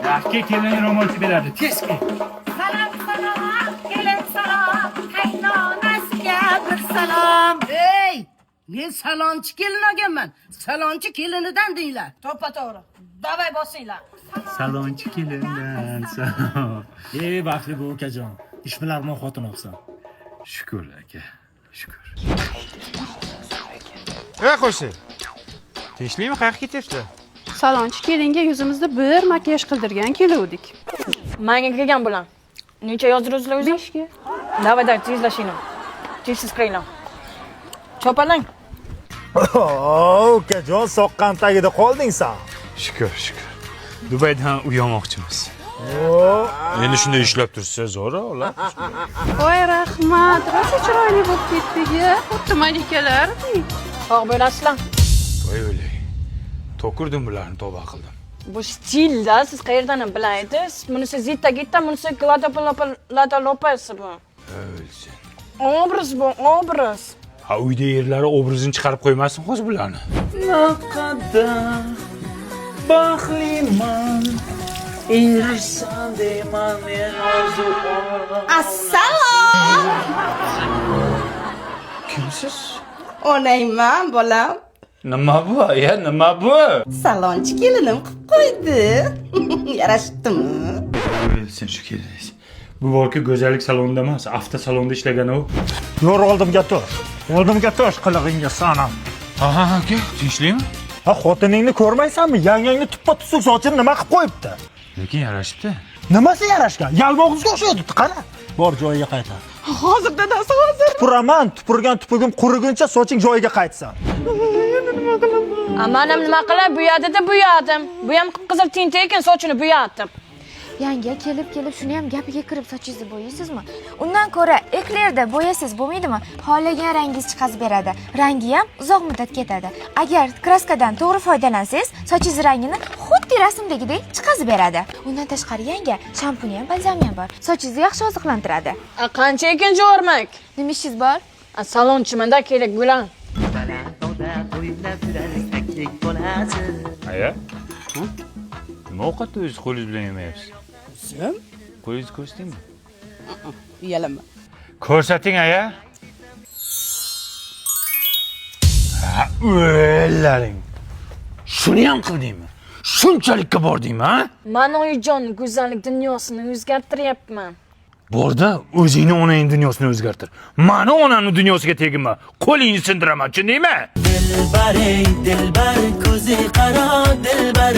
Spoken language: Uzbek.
Yaxshi kelin ro'molcha beradi. Tez kel. Salom, salom, kelin salom, qaynonasiga bir salom. Ey, men salonchi kelin olganman. Salonchi kelinidan denglar. To'ppa to'g'ri. Davay bosinglar. Salonchi kelindan salom. Ey, baxtli bu ukajon. Ishbilarmon xotin olsan. Shukur aka, shukur. Ey qo'shni. Tinchlikmi? Qayerga ketyapsizlar? Salonchi kelinga yuzimizda bir makiyaj qildirgan keluvdik. Manga kelgan bular. Necha yozdiruvsizlar o'zi? 5ga. Давай, давай, tezlashinglar. Tez kiringlar. Chopalang. Ukajon, soqqan tagida qolding san. Shukur, shukur. Dubaydan uy olmoqchimiz. Endi shunday ishlab tursa zo'r ular. Voy, rahmat, rosa chiroyli bo'lib ketdik ya. Xuddi malikalardek. Sog' bo'lasizlar. Voy o'lay. To'kirdim bularni, tavba qildim. Bu stilda siz qayerdan ham bilaysiz? Bunisi Zita Gita, bunisi Glada Lada Lopez bu. O'lsin. Obraz bu, obraz. Ha, uyda erlari obrazini chiqarib qo'ymasin hozir bularni. Naqadar baxtliman. Erishsam deyman men orzu. Assalom. Kimsiz? Onangman, bolam. Nima bu? Ya nima bu? Salonchi kelinim qilib qo'ydi. Yarashdimi? O'lsin shu keliningiz. Bu borki go'zallik salonida emas, avtosalonda ishlagan u. Yo'r, oldimga tur. Oldimga tur, qilig'ingga sanam. Ha ha aka, tinchlikmi? Ha, xotiningni ko'rmaysanmi? Yangangni tuppa tuzuk sochini nima qilib qo'yibdi? Lekin yarashibdi. Nimasi yarashgan? Yalmog'izga o'xshaydi, qara. Bor, joyiga qaytar. Hozir, dadasi, hozir. Tupuraman, tupurgan tupugim quriguncha soching joyiga qaytsin. A manam nima qilay, bo'yadi-da bo'yadim. Bu ham qip-qizil tinta ekan, sochini bo'yatdim. Yanga, kelib kelib shuni ham gapiga kirib sochingizni bo'yaysizmi? Undan ko'ra Eklerda bo'yasangiz bo'lmaydimi? Xohlagan rangingiz chiqazib beradi. Rangi ham uzoq muddat ketadi. Agar краска dan to'g'ri foydalansangiz, sochingiz rangini xuddi rasmdagidek chiqazib beradi. Undan tashqari, yanga, shampuni ham, balzami ham bor. Sochingizni yaxshi oziqlantiradi. A qancha ekan jo'rmak? Nima ishingiz bor? A salonchimanda kerak bular. Aya? Nima ovqatni o'zingiz qo'lingiz bilan yemayapsiz? O'zim? Qo'lingizni ko'rsatingmi? Uyalaman. Ko'rsating, aya. Ha, o'llaring. Shuni ham qildingmi? Shunchalikka bordingmi, ha? Man oyijon go'zallik dunyosini o'zgartiryapman. Borda o'zingni onangning dunyosini o'zgartir. Mani onamni dunyosiga teginma. Qo'lingni sindiraman, tushundingmi? Dilbar ey dilbar, ko'zi qaro dilbar.